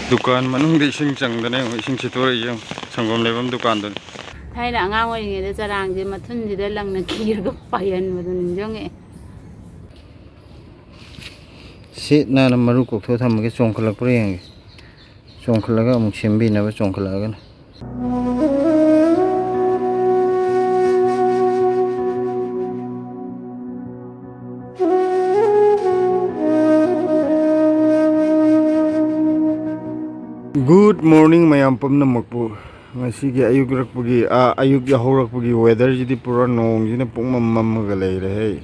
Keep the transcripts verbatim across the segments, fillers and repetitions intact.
ꯗꯨꯀꯥꯟ ꯃꯅꯨꯡꯗ ꯏꯁꯤꯡ ꯆꯪꯗꯅ ꯌꯦꯡꯉꯣ, ꯏꯁꯤꯡ ꯁꯤꯠꯇꯣꯔꯛꯏꯁꯦ ꯌꯦꯡꯉꯣ, ꯁꯪꯒꯣꯝ ꯂꯩꯐꯝ ꯗꯨꯀꯥꯟꯗꯨꯅꯤ꯫ ꯊꯥꯏꯅ ꯑꯉꯥꯡ ꯑꯣꯏꯔꯤꯉꯩꯗ ꯆꯔꯥꯡꯁꯦ ꯃꯊꯨꯟꯁꯤꯗ ꯂꯪꯅ ꯀꯤꯔꯒ ꯄꯥꯏꯍꯟꯕꯗꯣ ꯅꯤꯡꯁꯤꯡꯉꯛꯑꯦ꯫ ꯁꯤꯠ ꯅꯥꯟꯅ ꯃꯔꯨ ꯀꯣꯛꯊꯣꯛꯑ ꯊꯝꯃꯒꯦ, ꯆꯣꯡꯈꯠꯂꯛꯄ꯭ꯔꯥ ꯌꯦꯡꯒꯦ꯫ ꯆꯣꯡꯈꯠꯂꯒ ꯑꯃꯨꯛ ꯁꯦꯝꯕꯤꯅꯕ, ꯆꯣꯡꯈꯠꯂꯛꯑꯒꯅ꯫ Good morning ꯃꯌꯥꯝ ꯄꯨꯝꯅꯃꯛꯄꯨ꯫ ꯉꯁꯤꯒꯤ ꯑꯌꯨꯛ ꯔꯛꯄꯒꯤ, ꯑꯥ, ꯑꯌꯨꯛ ꯌꯥꯍꯧꯔꯛꯄꯒꯤ weatherꯁꯤꯗꯤ ꯄꯨꯔꯥ ꯅꯣꯡꯁꯤꯅ ꯄꯨꯡꯃꯝ ꯃꯝꯃꯒ ꯂꯩꯔꯦꯍꯦ꯫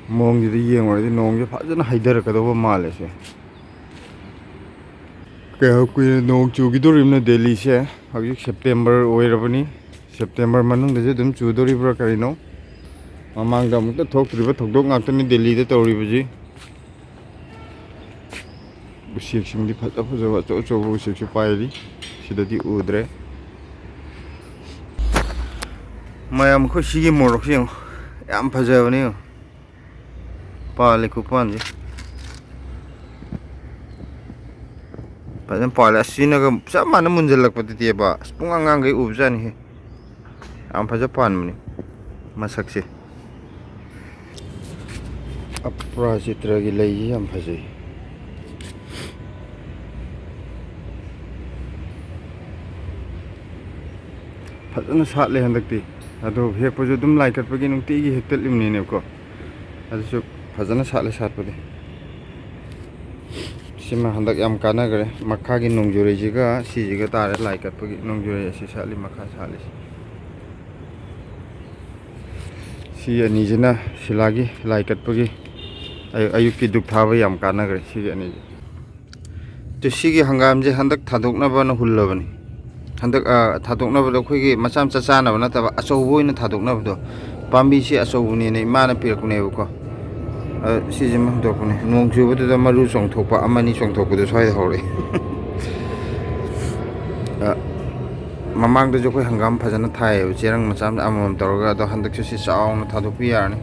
ꯃꯑꯣꯡꯁꯤꯗ ꯌꯦꯡꯉꯨꯔꯗꯤ ꯅꯣꯡꯁꯦ ꯐꯖꯅ ꯍꯩꯊꯔꯛꯀꯗꯧꯕ ꯃꯥꯜꯂꯦ ꯁꯦ꯫ ꯀꯌꯥꯝ ꯀꯨꯏꯅ ꯅꯣꯡ ꯆꯨꯈꯤꯗꯣꯔꯤꯕꯅꯣ ꯗꯦꯜꯂꯤꯁꯦ? ꯍꯧꯖꯤꯛ September ꯑꯣꯏꯔꯕꯅꯤ꯫ September ꯃꯅꯨꯡꯗꯁꯨ ꯑꯗꯨꯝ ꯆꯨꯗꯣꯔꯤꯕ꯭ꯔꯥ ꯀꯔꯤꯅꯣ? ꯃꯃꯥꯡꯗ ꯑꯃꯨꯛꯇ ꯊꯣꯛꯇ꯭ꯔꯤꯕ ꯊꯧꯗꯣꯛ ꯉꯥꯛꯇꯅꯤ ꯗꯦꯜꯂꯤꯗ ꯇꯧꯔꯤꯕꯁꯤ꯫ ꯎꯆꯦꯛꯁꯤꯡꯗꯤ ꯐꯖ ꯐꯖꯕ ꯑꯆꯧ ꯑꯆꯧꯕ ꯎꯆꯦꯛꯁꯨ ꯄꯥꯏꯔꯤ꯫ ꯁꯤꯗꯗꯤ ꯎꯗ꯭ꯔꯦ꯫ ꯃꯌꯥꯝ, ꯑꯩꯈꯣꯏ ꯁꯤꯒꯤ ꯃꯣꯔꯣꯛꯁꯦ ꯌꯦꯡꯉꯣ, ꯌꯥꯝ ꯐꯖꯕꯅꯦ ꯌꯦꯡꯉꯣ꯫ ꯄꯥꯜꯂꯤ ꯈꯨꯄꯥꯟꯁꯦ꯫ ꯐꯖꯅ ꯄꯥꯜꯂꯦ꯫ ꯑꯁꯤꯅꯒ ꯆꯞ ꯃꯥꯟꯅ ꯃꯨꯟꯖꯜꯂꯛꯄꯗꯨꯗꯤꯕ꯫ ꯑꯁ, ꯄꯨꯡ ꯑꯉꯥꯡꯈꯩ ꯎꯕꯖꯥꯠꯅꯤꯍꯦ꯫ ꯌꯥꯝ ꯐꯖ ꯄꯥꯟꯕꯅꯤ ꯃꯁꯛꯁꯦ꯫ ꯑꯄ꯭ꯔꯥꯖꯤꯇ꯭ꯔꯒꯤ ꯂꯩꯁꯤ ꯌꯥꯝ ꯐꯖꯩ꯫ ꯐꯖꯅ ꯁꯥꯠꯂꯦ ꯍꯟꯗꯛꯇꯤ꯫ ꯑꯗꯣ ꯍꯦꯛꯄꯁꯨ ꯑꯗꯨꯝ ꯂꯥꯏ ꯀꯠꯄꯒꯤ ꯅꯨꯡꯇꯤꯒꯤ ꯍꯦꯛꯇꯠꯂꯤꯕꯅꯤꯅꯦꯕꯀꯣ꯫ ꯑꯗꯨꯁꯨ ꯐꯖꯅ ꯁꯥꯠꯂꯦ ꯁꯥꯠꯄꯗꯤ꯫ ꯁꯤꯃ ꯍꯟꯗꯛ ꯌꯥꯝ ꯀꯥꯟꯅꯈ꯭ꯔꯦ꯫ ꯃꯈꯥꯒꯤ ꯅꯣꯡꯖꯨꯔꯩꯁꯤꯒ ꯁꯤꯁꯤꯒ ꯇꯥꯔꯦ ꯂꯥꯏ ꯀꯠꯄꯒꯤ ꯅꯣꯡꯖꯨꯔꯩ ꯑꯁꯤ ꯁꯥꯠꯂꯤ, ꯃꯈꯥ ꯁꯥꯠꯂꯤꯁꯦ꯫ ꯁꯤ ꯑꯅꯤꯁꯤꯅ ꯁꯤꯂꯥꯒꯤ ꯂꯥꯏ ꯀꯠꯄꯒꯤ ꯑꯌꯨꯛ, ꯑꯌꯨꯛꯀꯤ ꯙꯨꯛ ꯊꯥꯕ ꯌꯥꯝ ꯀꯥꯟꯅꯈ꯭ꯔꯦ ꯁꯤꯒꯤ ꯑꯅꯤꯁꯦ꯫ ꯑꯗꯨ ꯁꯤꯒꯤ ꯍꯪꯒꯥꯝꯁꯦ ꯍꯟꯗꯛ ꯊꯥꯗꯣꯛꯅꯕꯅ ꯍꯨꯜꯂꯕꯅꯤ꯫ ꯍꯟꯗꯛ, ꯑ, ꯊꯥꯗꯣꯛꯅꯕꯗꯣ ꯑꯩꯈꯣꯏꯒꯤ ꯃꯆꯥ ꯃꯆꯥ ꯆꯥꯅꯕ ꯅꯠꯇꯕ ꯑꯆꯧꯕ ꯑꯣꯏꯅ ꯊꯥꯗꯣꯛꯅꯕꯗꯣ꯫ ꯄꯥꯝꯕꯤꯁꯤ ꯑꯆꯧꯕꯅꯦꯅ ꯏꯃꯥꯅ ꯄꯤꯔꯛꯄꯅꯦꯕꯀꯣ꯫ ꯑ, ꯁꯤꯁꯤꯃ ꯍꯨꯟꯗꯣꯛꯄꯅꯦ꯫ ꯅꯣꯡ ꯆꯨꯕꯗꯨꯗ ꯃꯔꯨ ꯆꯣꯡꯊꯣꯛꯄ ꯑꯃꯅꯤ ꯆꯣꯡꯊꯣꯛꯄꯗꯣ ꯁ꯭ꯋꯥꯏꯗ ꯍꯧꯔꯛꯑꯦ꯫ ꯑ, ꯃꯃꯥꯡꯗꯁꯨ ꯑꯩꯈꯣꯏ ꯍꯪꯒꯥꯝ ꯐꯖꯅ ꯊꯥꯏꯌꯦꯕ, ꯆꯦꯔꯪ ꯃꯆꯥ ꯃꯆꯥ ꯑꯃꯃꯝ ꯇꯧꯔꯒ꯫ ꯑꯗꯣ ꯍꯟꯗꯛꯁꯨ ꯁꯤ ꯆꯥꯎꯅ ꯊꯥꯗꯣꯛꯄ ꯌꯥꯔꯅꯤ꯫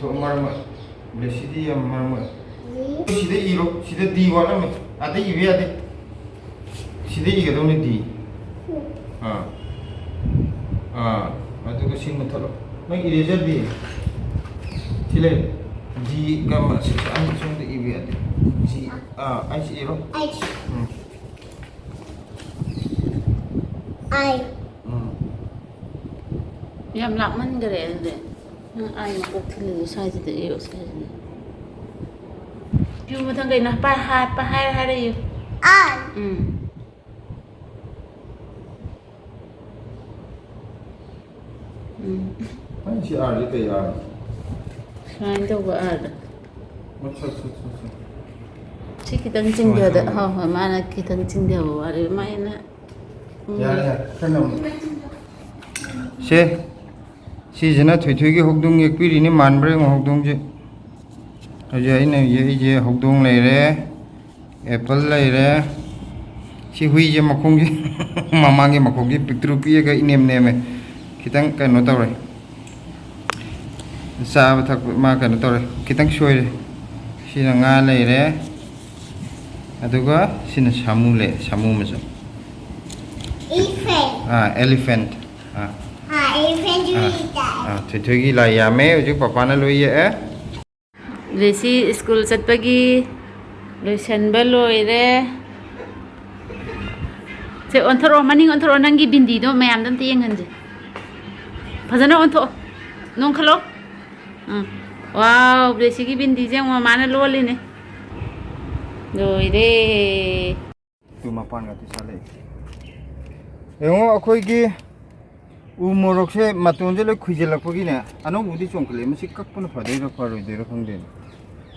ꯊꯣꯛ ꯃꯔꯝ ꯑꯣꯏ꯫ ꯕ꯭ꯂꯦꯁꯤꯗꯤ ꯌꯥꯝ ꯃꯔꯝ ꯑꯣꯏ꯫ ꯁꯤꯗ ꯏꯔꯣ꯫ ꯁꯤꯗ ꯗꯤ ꯋꯥꯠꯂꯝꯃꯤ꯫ ꯑꯗ ꯏꯕ ꯌꯥꯗꯦ꯫ ꯁꯤꯗ ꯏꯒꯗꯧꯅꯤ ꯗꯤ꯫ ꯑꯥ꯫ ꯑꯥ꯫ ꯑꯗꯨꯒ ꯁꯤ ꯃꯨꯠꯊꯠꯂꯣ꯫ ꯅꯪ ꯏꯔꯦꯖꯔꯗꯤ? ꯁꯤ ꯂꯩ꯫ ꯗꯤ ꯀꯔꯝꯕ? ꯁꯤ ꯑꯅꯤ ꯁꯣꯝꯗ ꯏꯕ ꯌꯥꯗꯦ꯫ ꯁꯤ, ꯑꯥ, ꯑꯩꯁꯤ ꯏꯔꯣ꯫ ꯑꯩꯁ꯫ ꯎꯝ꯫ ꯑꯥꯏ꯫ ꯎꯝ꯫ ꯌꯥꯝ ꯂꯥꯞꯃꯟꯈꯔꯦ ꯑꯗꯨꯗꯤ꯫ ꯅꯪ ꯑꯥꯏ ꯃꯀꯣꯛ ꯊꯤꯜꯂꯤꯗꯣ ꯁ꯭ꯋꯥꯏꯁꯤꯗ ꯏꯌꯣ, ꯁ꯭ꯋꯥꯏꯁꯤꯗ꯫ ꯀ꯭ꯌꯨ ꯃꯊꯪ ꯀꯩꯅꯣ? ꯄꯥ-, ꯍꯥ-, ꯄꯥ-, ꯍꯥꯏꯔ, ꯍꯥꯏꯔ ꯏꯌꯨ꯫ ꯑꯥꯏ꯫ ꯎꯝ꯫ ꯎꯝ꯫ ꯅꯪ ꯁꯤ ꯑꯥꯔꯁꯤ ꯀꯩ ꯑꯥꯔ? ꯁꯨꯃꯥꯏꯅ ꯇꯧꯕ ꯑꯥꯔꯗ꯫ ꯑꯠꯆꯥ, ꯑꯠꯆꯥ, ꯑꯠꯆꯥ, ꯑꯠꯆꯥ꯫ ꯁꯤ ꯈꯤꯇꯪ ꯆꯤꯡꯊꯗ-, ꯁꯨꯃꯥꯏꯅ꯫ ꯍꯣꯏ, ꯍꯣꯏ, ꯃꯥꯅ ꯈꯤꯇꯪ ꯆꯤꯡꯊꯕ ꯋꯥꯔꯦ꯫ ꯃꯥꯏꯅ, ꯎꯝ꯫ ꯌꯥꯔꯦ, ꯌꯥꯔꯦ, ꯈꯔ ꯅꯧ-, ꯁꯦ, ꯁꯤꯁꯤꯅ ꯊꯣꯏꯊꯣꯏꯒꯤ ꯍꯧꯗꯣꯡ ꯌꯦꯛꯄꯤꯔꯤꯅꯤ, ꯃꯥꯟꯕ꯭ꯔꯥ ꯌꯦꯡꯉꯣ ꯍꯧꯗꯣꯡꯁꯦ꯫ ꯍꯧꯖꯤꯛ ꯑꯩꯅ ꯌꯦꯛꯏꯁꯦ ꯍꯧꯗꯣꯡ ꯂꯩꯔꯦ, ꯑꯦꯄꯜ ꯂꯩꯔꯦ꯫ ꯁꯤ ꯍꯨꯏꯁꯦ ꯃꯈꯣꯡꯁꯦ ꯃꯃꯥꯡꯒꯤ ꯃꯈꯣꯡꯁꯦ ꯄꯤꯛꯇ꯭ꯔꯨ ꯄꯤꯛꯑꯒ ꯏꯅꯦꯝ ꯅꯦꯝꯃꯦ꯫ ꯈꯤꯇꯪ ꯀꯩꯅꯣ ꯇꯧꯔꯦ꯫ ꯆꯥꯕ ꯊꯛꯄ ꯃꯥ ꯀꯩꯅꯣ ꯇꯧꯔꯦ꯫ ꯈꯤꯇꯪ ꯁꯣꯏꯔꯦ꯫ ꯁꯤꯅ ꯉꯥ ꯂꯩꯔꯦ꯫ ꯑꯗꯨꯒ ꯁꯤꯅ ꯁꯥꯃꯨ ꯂꯩ, ꯁꯥꯃꯨ ꯃꯆꯥ꯫ Elephant. ꯑꯥ, elephant. ꯑꯥ꯫ ꯑꯥ, elephant ꯑꯥ, ꯂꯩ ꯇꯥꯏ꯫ ꯑꯥ, ꯊꯣꯏꯊꯣꯏꯒꯤ ꯂꯥꯏ ꯌꯥꯝꯃꯦ꯫ ꯍꯧꯖꯤꯛ ꯄꯄꯥꯅ ꯂꯣꯏ ꯌꯦꯛꯑꯦ꯫ ꯂꯦꯁꯤ ꯁ꯭ꯀꯨꯜ ꯆꯠꯄꯒꯤ ꯂꯣꯏꯁꯟꯕ ꯂꯣꯏꯔꯦ꯫ ꯁꯦ, ꯑꯣꯟꯊꯣꯔꯛꯑꯣ, ꯃꯅꯤꯡ ꯑꯣꯟꯊꯣꯔꯛꯑꯣ, ꯅꯪꯒꯤ ꯕꯤꯟꯗꯤꯗꯣ ꯃꯌꯥꯝꯗ ꯑꯝꯇ ꯌꯦꯡꯍꯟꯁꯦ꯫ ꯐꯖꯅ ꯑꯣꯟꯊꯣꯛꯑꯣ, ꯅꯣꯡꯈꯠꯂꯣ꯫ ꯎꯝ꯫ ꯋꯥꯎ, ꯕ꯭ꯂꯦꯁꯤꯒꯤ ꯕꯤꯟꯗꯤꯁꯦ ꯌꯦꯡꯉꯣ, ꯃꯃꯥꯅ ꯂꯣꯜꯂꯤꯅꯦ꯫ ꯂꯣꯏꯔꯦ꯫ ꯇꯨ ꯃꯄꯥꯟꯒ ꯇꯨ ꯁꯥꯠꯂꯛꯑꯦ꯫ ꯌꯦꯡꯉꯣ, ꯑꯩꯈꯣꯏꯒꯤ ꯎ ꯃꯣꯔꯣꯛꯁꯦ ꯃꯇꯣꯟꯁꯦ ꯂꯣꯏ ꯈꯨꯏꯖꯤꯜꯂꯛꯄꯒꯤꯅꯦ, ꯑꯅꯧꯕꯕꯨꯗꯤ ꯆꯣꯡꯈꯠꯂꯛꯑꯦ꯫ ꯃꯁꯤ ꯀꯛꯄꯅ ꯐꯗꯣꯏꯔꯥ ꯐꯔꯣꯏꯗꯣꯏꯔꯥ ꯈꯪꯗꯦꯅꯦ꯫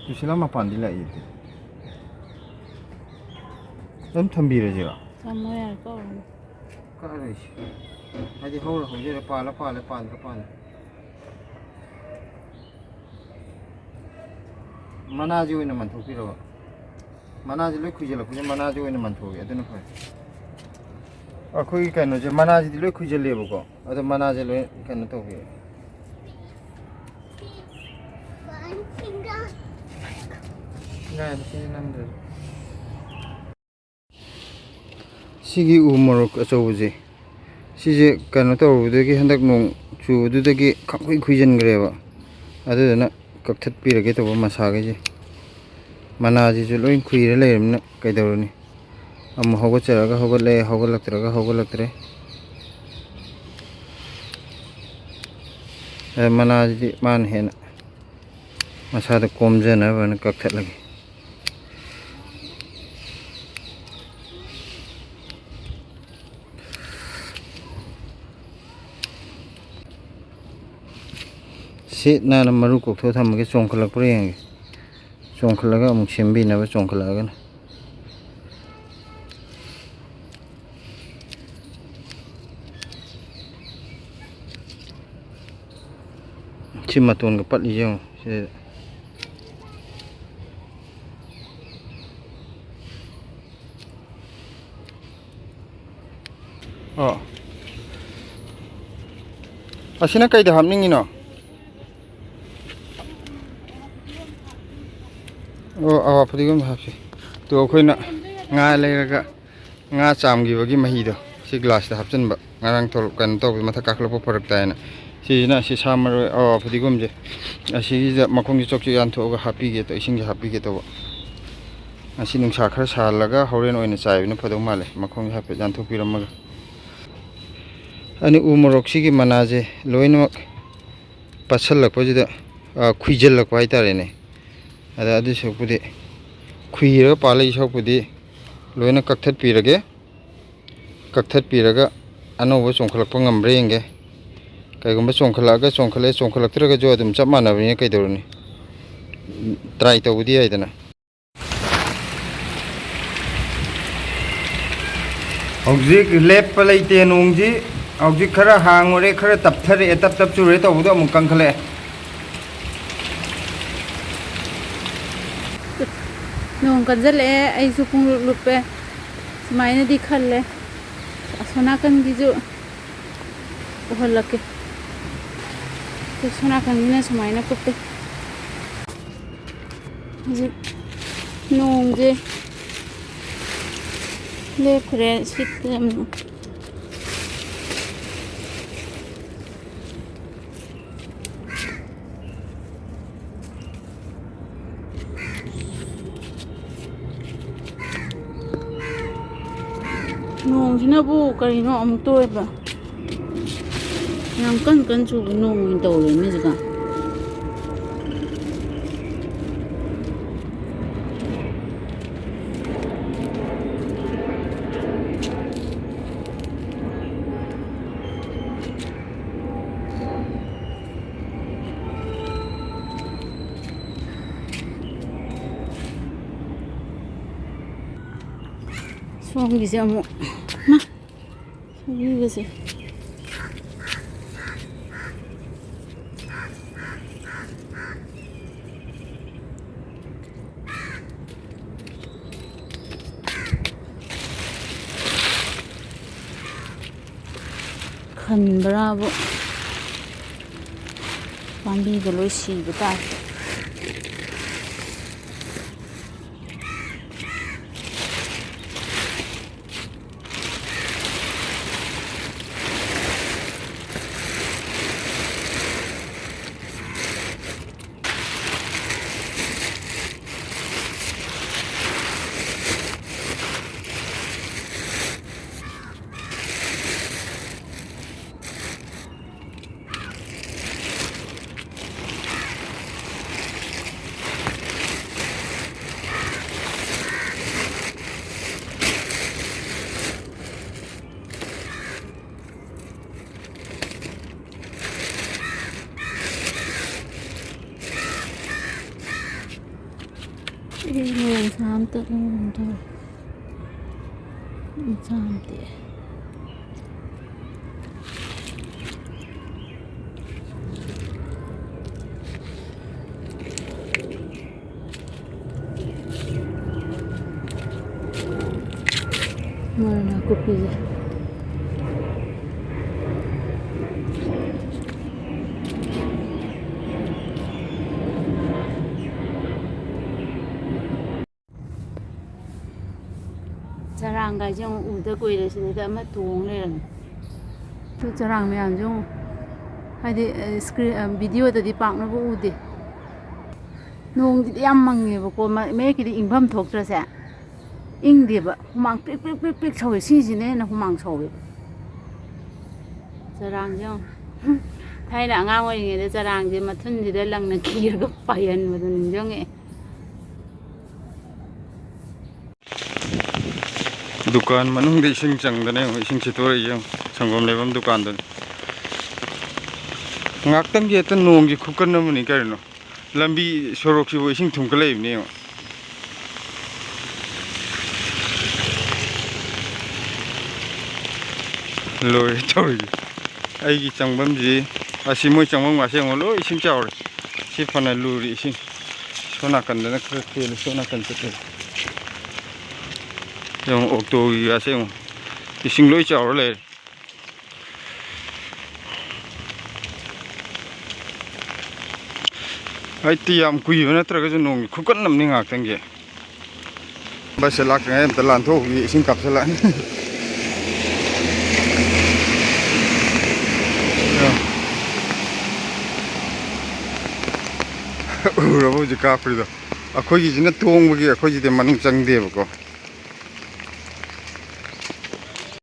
ꯇꯨꯁꯤꯜꯂ ꯃꯄꯥꯟꯗꯤ ꯂꯥꯛꯑꯦ ꯑꯗꯨꯗꯤ꯫ ꯑꯗꯨꯝ ꯊꯝꯕꯤꯔꯁꯤꯔꯣ? ꯊꯝꯃꯣ ꯌꯥꯔꯦ, ꯀꯛꯎꯔꯅꯨ꯫ ꯀꯛꯑꯔꯣꯏꯁꯤ꯫ ꯍꯥꯏꯗꯤ ꯍꯧꯔ ꯍꯧꯖꯔ, ꯄꯥꯜꯂ ꯄꯥꯜꯂꯦ, ꯄꯥꯟꯗ꯭ꯔ ꯄꯥꯟꯗ꯭ꯔꯦ꯫ ꯃꯅꯥꯁꯤ ꯑꯣꯏꯅ ꯃꯟꯊꯣꯛꯄꯤꯔꯕ? ꯃꯅꯥꯁꯤ ꯂꯣꯏ ꯈꯨꯏꯖꯤꯜꯂꯛꯄꯁꯦ ꯃꯅꯥꯁꯤ ꯑꯣꯏꯅ ꯃꯟꯊꯣꯛꯑꯒꯦ, ꯑꯗꯨꯅ ꯐꯔꯦ꯫ ꯑꯩꯈꯣꯏꯒꯤ ꯀꯩꯅꯣꯁꯦ, ꯃꯅꯥꯁꯤꯗꯤ ꯂꯣꯏ ꯈꯨꯏꯖꯤꯜꯂꯦꯕꯀꯣ, ꯑꯗꯣ ꯃꯅꯥꯁꯦ ꯂꯣꯏ ꯀꯩꯅꯣ ꯇꯧꯕꯤꯌꯨ꯫ ꯀꯥꯏꯗ ꯁꯤꯗꯤ ꯅꯝꯗ꯭ꯔꯁꯨ꯫ ꯁꯤꯒꯤ ꯎ ꯃꯣꯔꯣꯛ ꯑꯆꯧꯕꯁꯦ, ꯁꯤꯁꯦ ꯀꯩꯅꯣ ꯇꯧꯔꯨꯕꯗꯒꯤ, ꯍꯟꯗꯛ ꯅꯣꯡ ꯆꯨꯕꯗꯨꯗꯒꯤ ꯈꯪꯈꯨꯏ ꯈꯨꯏꯖꯤꯟꯈ꯭ꯔꯦꯕ꯫ ꯑꯗꯨꯗꯨꯅ ꯀꯛꯊꯠꯄꯤꯔꯒꯦ ꯇꯧꯕ ꯃꯁꯥꯈꯩꯁꯦ꯫ ꯃꯅꯥꯁꯤꯁꯨ ꯂꯣꯏ ꯈꯨꯏꯔ ꯂꯩꯔꯕꯅꯤꯅ ꯀꯩꯗꯧꯔꯨꯅꯤ? ꯑꯃꯨꯛ ꯍꯧꯒꯠꯆꯔꯒ ꯍꯧꯒꯠꯂꯛꯑꯦ, ꯍꯧꯒꯠꯂꯛꯇ꯭ꯔꯒ ꯍꯧꯒꯠꯂꯛꯇ꯭ꯔꯦ꯫ ꯑ, ꯃꯅꯥꯁꯤꯗꯤ ꯃꯥꯅ ꯍꯦꯟꯅ ꯃꯁꯥꯗ ꯀꯣꯝꯖꯅꯕꯅ ꯀꯛꯊꯠꯂꯒꯦ꯫ ꯁꯤ ꯅꯥꯟꯅ ꯃꯔꯨ ꯀꯣꯛꯊꯣꯛꯑ ꯊꯝꯃꯒꯦ, ꯆꯣꯡꯈꯠꯂꯛꯄ꯭ꯔꯥ ꯌꯦꯡꯒꯦ꯫ ꯆꯣꯡꯈꯠꯂꯒ ꯑꯃꯨꯛ ꯁꯦꯝꯕꯤꯅꯕ, ꯆꯣꯡꯈꯠꯂꯛꯑꯒꯅ꯫ ꯁꯤ ꯃꯇꯣꯟꯒ ꯄꯠꯂꯤꯁꯦ ꯌꯦꯡꯉꯣ ꯁꯤꯗ꯫ ꯑꯣ꯫ ꯑꯁꯤꯅ ꯀꯩꯗ ꯍꯥꯞꯅꯤꯡꯉꯤꯅꯣ? ꯑꯣ, ꯑꯋꯥ ꯐꯗꯤꯒꯣꯝꯗ ꯍꯥꯞꯁꯤ꯫ ꯇꯣ, ꯑꯩꯈꯣꯏꯅ ꯉꯥ ꯂꯩꯔꯒ ꯉꯥ ꯆꯥꯝꯈꯤꯕꯒꯤ ꯃꯍꯤꯗꯣ ꯁꯤ ꯒ꯭ꯂꯥꯁꯇ ꯍꯥꯞꯆꯤꯟꯕ꯫ ꯉꯔꯥꯡ ꯊꯣꯛꯂꯛ-, ꯀꯩꯅꯣ ꯇꯧꯕꯗ ꯃꯊꯛ ꯀꯥꯈꯠꯂꯛꯄ ꯐꯔꯛ ꯇꯥꯏꯌꯦꯅ꯫ ꯁꯤꯁꯤꯅ ꯁꯤ ꯁꯥ ꯃꯔꯣꯏ, ꯑꯋꯥ ꯐꯗꯤꯒꯣꯝꯁꯦ ꯑꯁꯤꯒꯤꯁꯤꯗ ꯃꯈꯣꯡꯁꯦ ꯆꯣꯛ ꯆꯣꯛ ꯌꯥꯟꯊꯣꯛꯑꯒ ꯍꯥꯞꯄꯤꯒꯦ ꯇꯧ-, ꯏꯁꯤꯡꯁꯦ ꯍꯥꯞꯄꯤꯒꯦ ꯇꯧꯕ꯫ ꯉꯁꯤ ꯅꯨꯡꯁꯥ ꯈꯔ ꯁꯥꯍꯜꯂꯒ ꯍꯣꯔꯦꯟ ꯑꯣꯏꯅ ꯆꯥꯏꯕꯅ ꯐꯗꯧ ꯃꯥꯜꯂꯦ꯫ ꯃꯈꯣꯡꯁꯦ ꯍꯥꯏꯐꯦꯠ ꯌꯥꯟꯊꯣꯛꯄꯤꯔꯝꯃꯒ꯫ ꯑꯅꯤ ꯎ ꯃꯣꯔꯣꯛꯁꯤꯒꯤ ꯃꯅꯥꯁꯦ ꯂꯣꯏꯅꯃꯛ ꯄꯠꯁꯜꯂꯛꯄꯁꯤꯗ, ꯑ, ꯈꯨꯏꯖꯜꯂꯛꯄ ꯍꯥꯏꯇꯥꯔꯦꯅꯦ꯫ ꯑꯗ ꯑꯗꯨ ꯁꯔꯨꯛꯄꯨꯗꯤ, ꯈꯨꯏꯔꯒ ꯄꯥꯜꯂꯛꯏ ꯁꯔꯨꯛꯄꯨꯗꯤ ꯂꯣꯏꯅ ꯀꯛꯊꯠꯄꯤꯔꯒꯦ꯫ ꯀꯛꯊꯠꯄꯤꯔꯒ ꯑꯅꯧꯕ ꯆꯣꯡꯈꯠꯂꯛꯄ ꯉꯝꯕ꯭ꯔꯥ ꯌꯦꯡꯒꯦ꯫ ꯀꯩꯒꯨꯝꯕ ꯆꯣꯡꯈꯠꯂꯛꯑꯒ ꯆꯣꯡꯈꯠꯂꯛꯑꯦ, ꯆꯣꯡꯈꯠꯂꯛꯇ꯭ꯔꯒꯁꯨ ꯑꯗꯨꯝ ꯆꯞ ꯃꯥꯟꯅꯕꯅꯤꯅ ꯀꯩꯗꯧꯔꯨꯅꯤ? ꯇ꯭ꯔꯥꯏ ꯇꯧꯕꯗꯤ ꯌꯥꯏꯗꯅ꯫ ꯍꯧꯖꯤꯛ ꯂꯦꯞꯄ ꯂꯩꯇꯦ ꯅꯣꯡꯁꯤ꯫ ꯍꯧꯖꯤꯛ ꯈꯔ ꯍꯥꯡꯉꯨꯔꯦ, ꯈꯔ ꯇꯞꯊꯔꯛꯑꯦ, ꯇꯞ ꯇꯞ ꯆꯨꯔꯦ ꯇꯧꯕꯗꯣ ꯑꯃꯨꯛ ꯀꯟꯈꯠꯂꯛꯑꯦ꯫ ꯅꯣꯡ ꯀꯟꯁꯤꯜꯂꯛꯑꯦ, ꯑꯩꯁꯨ ꯄꯨꯡꯂꯨꯞ ꯂꯨꯞꯄꯦ꯫ ꯁꯨꯃꯥꯏꯅꯗꯤ ꯈꯜꯂꯦ꯫ ꯑꯁꯣꯝ ꯅꯥꯀꯟꯒꯤꯁꯨ ꯎꯍꯜꯂꯛꯀꯦ꯫ ꯁꯣꯝ ꯅꯥꯀꯟꯒꯤꯅ ꯁꯨꯃꯥꯏꯅ ꯀꯨꯞꯄꯦ꯫ ꯍꯧꯖꯤꯛ ꯅꯣꯡꯁꯦ ꯂꯦꯞꯈ꯭ꯔꯦ, ꯁꯤꯠꯇ꯭ꯔꯦ ꯑꯃꯨꯛ꯫ ꯅꯣꯡꯁꯤꯅꯕꯨ ꯀꯔꯤꯅꯣ ꯑꯃꯨꯛ ꯇꯣꯏꯕ꯫ ꯌꯥꯝ ꯀꯟ ꯀꯟ ꯆꯨꯕ ꯅꯣꯡ ꯑꯣꯏꯅ ꯇꯧꯔꯦꯅꯦ ꯍꯧꯖꯤꯛꯀꯥꯟ꯫ ꯁꯣꯝꯒꯤꯁꯦ ꯑꯃꯨꯛ, ꯃꯥ, ꯁꯣꯝꯒꯤꯒꯁꯦ꯫ ꯈꯟꯕ꯭ꯔꯥꯕꯨ, ꯄꯥꯝꯕꯤꯒ ꯂꯣꯏ ꯁꯤꯕ ꯇꯥꯔꯦ꯫ ꯑꯩ ꯃꯣꯔꯣꯛ ꯁꯥ ꯑꯝꯇ ꯂꯧꯔꯨꯒꯦ ꯇꯧꯔꯦ꯫ ꯃꯆꯥ ꯑꯝꯇ꯫ ꯃꯣꯔꯣꯛ ꯅꯥꯀꯨꯞꯄꯤꯁꯦ꯫ ꯆꯔꯥꯡꯒꯥꯏꯁꯦ ꯑꯃꯨꯛ ꯎꯗ ꯀꯨꯏꯔꯦ, ꯁꯤꯗꯩꯗ ꯑꯃ ꯇꯣꯡ ꯂꯩꯔꯝꯃꯦ꯫ ꯑꯗꯨ ꯆꯔꯥꯡ ꯃꯌꯥꯝꯁꯦ ꯑꯃꯨꯛ, ꯍꯥꯏꯗꯤ, ꯑ, ꯁ꯭ꯀ꯭ꯔꯤꯟ, ꯑ, ꯚꯤꯗꯤꯑꯣꯗꯗꯤ ꯄꯥꯛꯅꯕꯨ ꯎꯗꯦ꯫ ꯅꯣꯡꯒꯤꯗꯤ ꯌꯥꯝ ꯃꯪꯉꯦꯕꯀꯣ, ꯃ-, ꯃꯌꯦꯛꯀꯤꯗꯤ ꯏꯪꯐꯝ ꯊꯣꯛꯇ꯭ꯔꯁꯦ? ꯏꯪꯗꯦꯕ, ꯍꯨꯃꯥꯡ ꯄ꯭ꯔꯤꯛ ꯄ꯭ꯔꯤꯛ ꯄ꯭ꯔꯤꯛ ꯄ꯭ꯔꯤꯛ ꯁꯧꯋꯦ, ꯁꯤꯁꯤꯅ ꯍꯦꯟꯅ ꯍꯨꯃꯥꯡ ꯁꯧꯋꯦꯕ꯫ ꯆꯔꯥꯡꯁꯦ ꯌꯦꯡꯉꯣ꯫ ꯊꯥꯏꯅ ꯑꯉꯥꯡ ꯑꯣꯏꯔꯤꯉꯩꯗ ꯆꯔꯥꯡꯁꯦ ꯃꯊꯨꯟꯁꯤꯗ ꯂꯪꯅ ꯀꯤꯔꯒ ꯄꯥꯏꯍꯟꯕꯗꯣ ꯅꯤꯡꯁꯤꯡꯉꯛꯑꯦ꯫ ꯗꯨꯀꯥꯟ ꯃꯅꯨꯡꯗ ꯏꯁꯤꯡ ꯆꯪꯗꯅ ꯌꯦꯡꯉꯣ, ꯏꯁꯤꯡ ꯁꯤꯠꯇꯣꯔꯛꯏꯁꯦ ꯌꯦꯡꯉꯣ, ꯁꯪꯒꯣꯝ ꯂꯩꯐꯝ ꯗꯨꯀꯥꯟꯗꯨꯅꯤ꯫ ꯉꯥꯛꯇꯪꯒꯤ ꯍꯦꯛꯇ ꯅꯣꯡꯒꯤ ꯈꯨꯀꯟ ꯑꯃꯅꯤ ꯀꯔꯤꯅꯣ꯫ ꯂꯝꯕꯤ ꯁꯣꯔꯣꯛꯁꯤꯕꯨ ꯏꯁꯤꯡ ꯊꯨꯝꯀꯠꯂꯛꯏꯕꯅꯤ ꯌꯦꯡꯉꯣ꯫ ꯂꯣꯏꯔꯦ ꯇꯧꯔꯤꯁꯦ꯫ ꯑꯩꯒꯤ ꯆꯪꯐꯝꯁꯤ, ꯑꯁꯤ ꯃꯣꯏ ꯆꯪꯐꯝ ꯉꯥꯁꯦ ꯌꯦꯡꯉꯣ, ꯂꯣꯏ ꯏꯁꯤꯡ ꯆꯥꯎꯔꯦ꯫ ꯁꯤ ꯐꯅ ꯂꯨꯔꯤ ꯏꯁꯤꯡ꯫ ꯁꯣꯝ ꯅꯥꯀꯟꯗꯅ ꯈꯔ ꯍꯦꯜꯂꯦ, ꯁꯣꯝ ꯅꯥꯀꯟ ꯆꯠꯄꯗ꯫ ꯌꯦꯡꯉꯣ, ꯑꯣꯛꯇꯣꯒꯤꯒꯁꯦ ꯌꯦꯡꯉꯣ, ꯏꯁꯤꯡ ꯂꯣꯏ ꯆꯥꯎꯔ ꯂꯩꯔꯦ꯫ ꯑꯩꯗꯤ ꯌꯥꯝ ꯀꯨꯏꯕ ꯅꯠꯇ꯭ꯔꯒꯁꯨ ꯅꯣꯡꯒꯤ ꯈꯨꯀꯟ ꯑꯃꯅꯤ ꯉꯥꯏꯍꯥꯛꯇꯪꯒꯤ꯫ ꯕꯁꯁꯦ ꯂꯥꯛꯇ꯭ꯔꯤꯉꯩ ꯑꯝꯇ ꯂꯥꯟꯊꯣꯛꯎꯒꯦ, ꯏꯁꯤꯡ ꯀꯥꯞꯁꯤꯜꯂꯛꯑꯅꯤ꯫ ꯎꯔꯕ ꯍꯧꯖꯤꯛ ꯀꯥꯞꯈ꯭ꯔꯤꯗꯣ? ꯑꯩꯈꯣꯏꯒꯤꯁꯤꯅ ꯇꯣꯡꯕꯒꯤ ꯑꯩꯈꯣꯏꯁꯤꯗꯤ ꯃꯅꯨꯡ ꯆꯪꯗꯦꯕꯀꯣ꯫